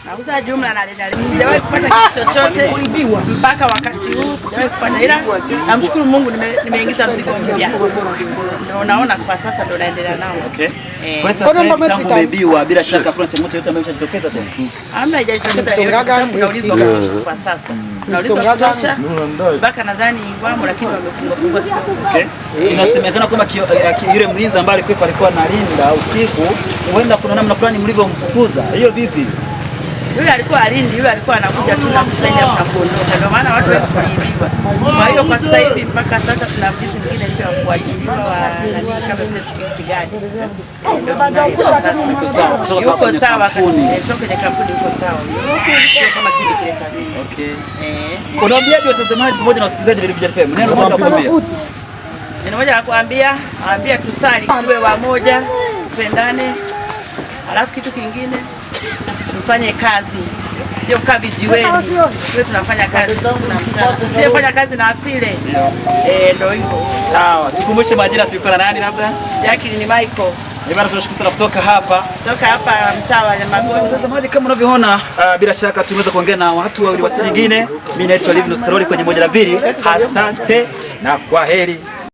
Nauza jumla na rejareja. Sijawahi kupata kitu chochote mpaka wakati huu sijawahi kupata, ila namshukuru Mungu nimeingiza mzigo mpya, ndio naona kwa sasa ndio naendelea nao. Okay. Eh. Kwa sasa hivi tangu umeibiwa, bila shaka kuna changamoto yoyote ambayo imeshajitokeza tena? Hamna, haijajitokeza yoyote, kwa sababu kuna ulinzi wa kutosha kwa sasa. Kuna ulinzi wa kutosha mpaka nadhani wamo, lakini wamefunga funga kidogo. Okay. Inasemekana kwamba yule mlinzi ambaye alikuwa analinda usiku, huenda kuna namna fulani mlivyomfukuza. Hiyo vipi? Yule alikuwa alindi, yule alikuwa anakuja tu na kusaidia afu na kuondoka. Ndio maana watu wengi tuliibiwa. Kwa hiyo kwa sasa hivi mpaka sasa tuna mlinzi mwingine mpya wa kuajiriwa wa nani kama vile security guard. Ndio tunaye sasa. Yuko sawa. Kutoka Yuko kwenye sawa, kampuni. Kutoka kwenye kampuni yuko sawa. Sio kama kile kile cha mimi. Okay. Eh. Unaambiaje watazamaji pamoja na wasikilizaji wa Vijana FM? Neno moja kuambia. Neno moja la kuambia, waambia tusali, tuwe wamoja, tupendane. Alafu kitu kingine tufanye kazi, sio kaa vijiweni, tuwe tunafanya kazi usiku na mchana, sio kazi na asile. Eh, ndio hivyo. Sawa, tukumbushe majina, tulikuwa na nani labda? Jacqueline Michael Bana, tunashukuru sana kutoka hapa. Kutoka hapa mtaa wa Magoti. Mtazamaji, kama unavyoona, bila shaka tumeweza kuongea na watu wawili wa nyingine. Mimi naitwa Livinus Karoli kwenye moja na mbili. Asante na kwaheri.